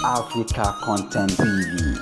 Africa Content TV.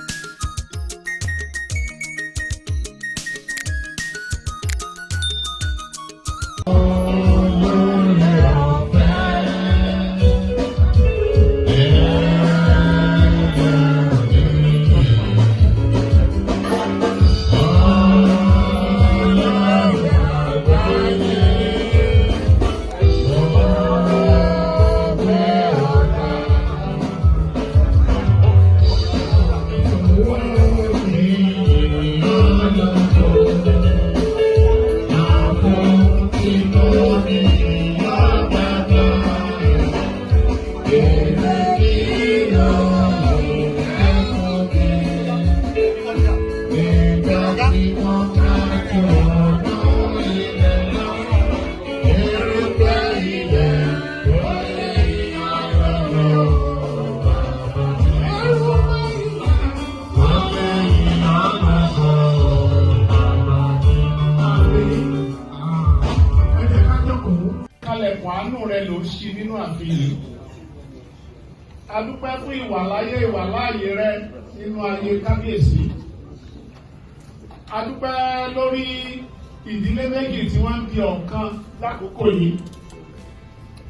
Ẹ jẹ́ ká jókòó. Kalẹ̀kùn àánú rẹ ló ń ṣí nínú ààfin yìí. A dúpẹ́ fún ìwàláyé ìwàláàyè rẹ nínú ayé kábíyèsí. A dúpẹ́ lórí ìdílé méjì tí wọ́n ń di ọ̀kan lákòókò yìí.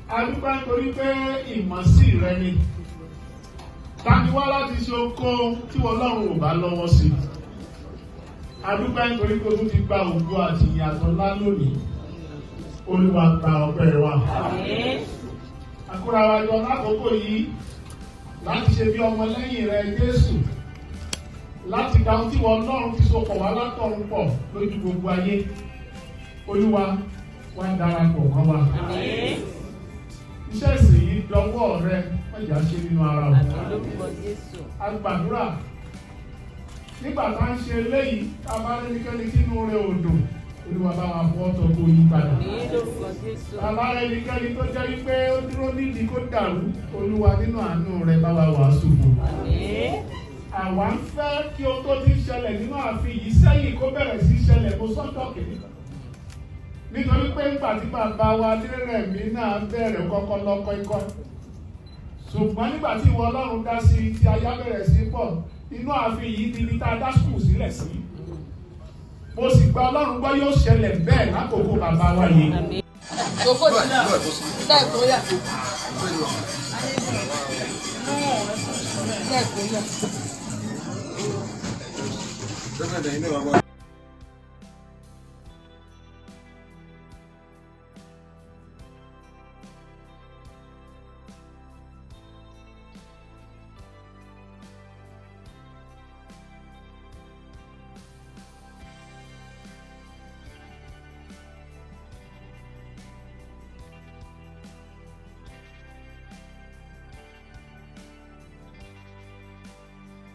A dúpẹ́ nítorí pé ìmọ̀sí rẹ ni. Tani wá láti ṣe ohunkóhun tí Ọlọ́run ò bá lọ́wọ́ sí? A dúpẹ́ nítorí pé ó tún ti gba ògo àti ìyàtọ̀ ńlá lónìí. Olúwa, gba ọpẹ́ wa. A kóra wa jọ lákòókò yìí láti ṣe bí ọmọlẹ́yìn rẹ Jésù, láti gba ohun tí wọ́n Ọlọ́run ti sopọ̀ wá látọ̀run pọ̀ lójú gbogbo ayé. Olúwa, wá darapọ̀ mọ́ wa. Iṣẹ́ ìsìn yìí dọwọ́ rẹ, má jẹ̀ẹ́ á ṣe nínú ara o. A gbàdúrà, nígbà tá ń ṣe eléyìí, tá a bá rí ẹnikẹ́ni tí inú rẹ̀ ò dùn, Olúwa, bá wa fọwọ́ tọ́ kó yí padà. Tá a bá rí ẹnikẹ́ni tó jẹ́ wípé ó dúró nídìí kó dàrú, Olúwa, nínú àánú rẹ̀, bá wa wàásù fún un. Àwa ń fẹ́ kí ohun tó ti ń ṣẹlẹ̀ nínú ààfin yìí sẹ́yìn kó bẹ̀rẹ̀ sí ṣẹlẹ̀ kó sọ́jọ́ kìíní, nítorí pé nígbà tí bàbá wa Adérẹ̀mí náà bẹ̀rẹ̀, kọ́kọ́ lọ́kọ́ ikọ́, ṣùgbọ́n nígbà tí ìwọ Ọlọ́run dá sí, tí aya bẹ̀rẹ̀ sí pọ̀, inú ààfin yìí di ibi tá a dá school sílẹ̀ sí. Mo sì gba Ọlọ́run gbọ́, yóò ṣẹlẹ̀ bẹ́ẹ̀ lákòókò bàbá wa yìí. Kókó.